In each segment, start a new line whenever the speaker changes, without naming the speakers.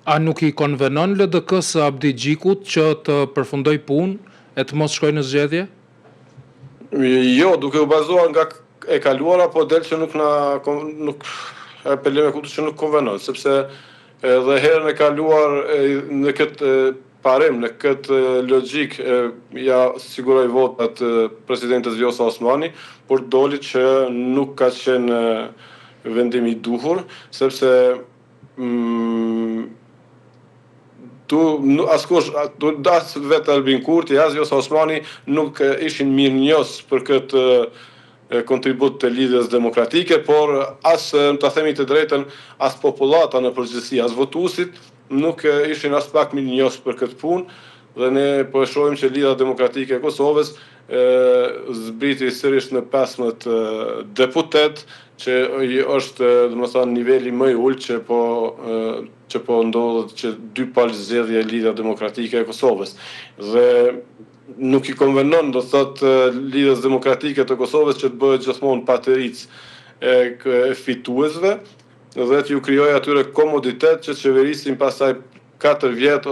A nuk i konvenon LDK-së së Abdixhikut që të përfundojë punë e të mos shkojë në zgjedhje?
Jo, duke u bazuar nga e kaluara, po del që nuk na nuk e pe lëmë kuptu që nuk konvenon, sepse edhe herën e kaluar në këtë parim, në këtë logjikë ia siguroi votat presidentes Vjosa Osmani, por doli që nuk ka qenë vendim i duhur, sepse Tu askush, as vetë Albin Kurti, as Vjosa Osmani nuk ishin mirënjohës për këtë kontribut të Lidhjes Demokratike, por as, ta themi të drejtën, as popullata në përgjithësi, as votuesit nuk ishin aspak mirënjohës për këtë punë dhe ne po e shohim që Lidhja Demokratike e Kosovës zbriti sërish në 15 deputetë, që është, domethënë, niveli më i ulët që po që po ndodhet që dy palë zgjedhje Lidhja Demokratike e Kosovës. Dhe nuk i konvenon, do thotë, Lidhjes Demokratike të Kosovës që të bëhet gjithmonë patericë e, e fituesve dhe t'ju krijojë atyre komoditet që qeverisin pastaj 4 vjet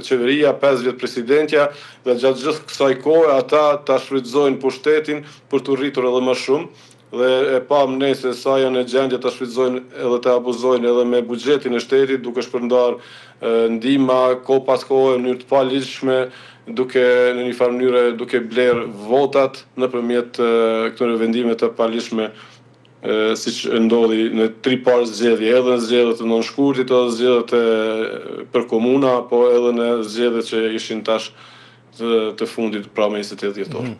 qeveria, 5 vjet presidentja dhe gjatë gjithë kësaj kohe ata ta shfrytëzojnë pushtetin për t'u rritur edhe më shumë dhe e pamë ne se sa janë në gjendje ta shfrytëzojnë edhe të abuzojnë edhe me buxhetin e shtetit duke shpërndarë ndihma kohë pas kohe në mënyrë të paligjshme, duke në një farë mënyre duke blerë votat nëpërmjet këtyre vendimeve të paligjshme siç ndodhi në tri parë zgjedhje, edhe në zgjedhjet e 9 shkurtit, edhe zgjedhjet e për komuna, po edhe në zgjedhjet që ishin tash të fundit, pra me 28 dhjetor.